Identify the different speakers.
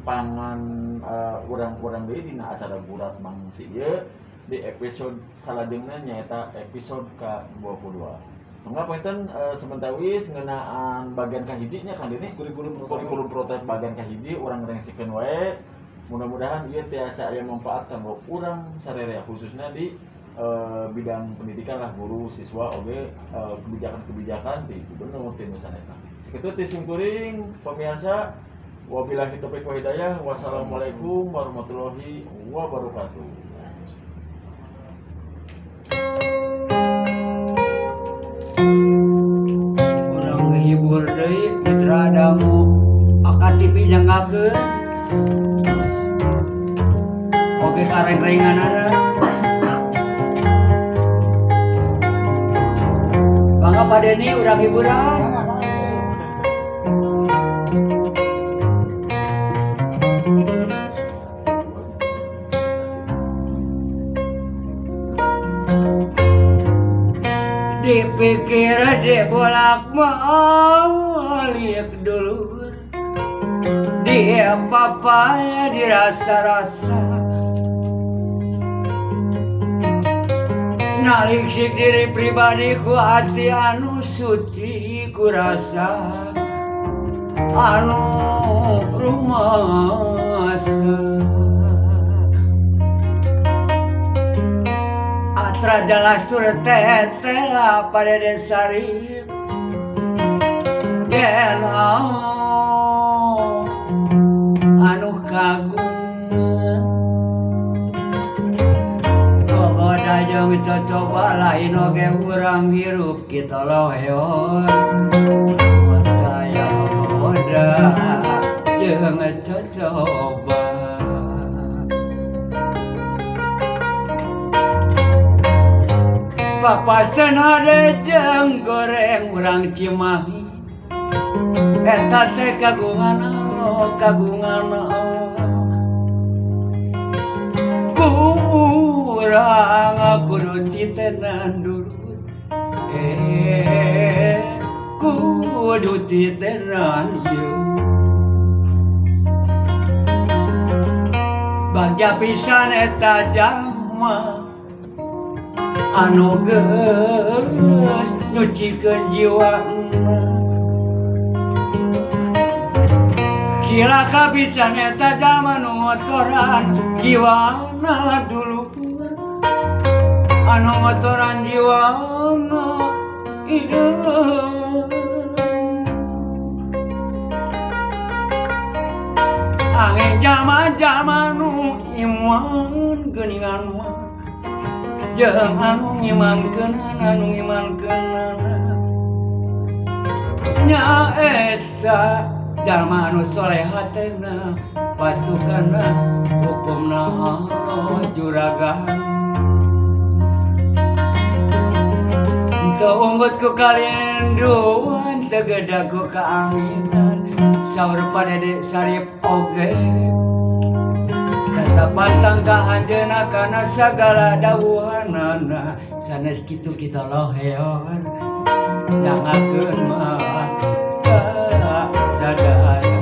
Speaker 1: Nepangan urang-urang deui dina acara Gurat Mangsi ieu di episode salajengna, nyaeta episode ka-22. Mangga panginten sementawis ngeunaan bagian kahiji nya, Kang Deni.
Speaker 2: Kurikulum.
Speaker 1: Kurikulum prototipe bagian kahiji urang rengsekeun wae. Mudah-mudahan ieu tiasa aya manfaat kanggo urang sararea, khususnya di bidang pendidikan lah, guru, siswa oge, kebijakan-kebijakan di gubernur, ti nu sanesna. Sakitu ti simkuring, pemirsa. Wabillahi taufiq wa hidayah. Wassalamualaikum warahmatullahi wabarakatuh.
Speaker 3: Urang ngehibur deui mitra dangu AKTV nyangakeun oge kareng-renganana. Bangga Pak Denny, urang hiburan. Dipikir di bolak balik dulur, di papaya dirasa-rasa, naliksik diri pribadi ku hati anu suci ku rasa anu rumasa. Atra jelas tur tetela pada desari yen anu kagum gogoda jeung cocoba lain oge urang hirup kita loheon saya gogoda jeung cocoba. Papasten hade jeung goreng urang Cimahi eta teh kagungan Allah, kagungan Allah. Kurang kudu titenan dulur, kudu titenan ieu. Bagja pisan eta jalma anu geus nyucikeun jiwana. Cilaka pisan eta jalma nu ngotoran jiwana dulur, anu ngotoran jiwana ieu. Angin jalma-jalma nu iman geuningan mah jeung anu ngimankeun, anu ngimankeunana nya eta jalma anu soleh hatena patuhana hukumna Allah juragan. Teu unggut ku kalinduan, teu gedag ku kaanginan, saur Padede Sarip oge tetap pantang ka anjeunna kana sagala dawuhanana. Sanes kitu kita loheon nyangakeun mah ka sadaya.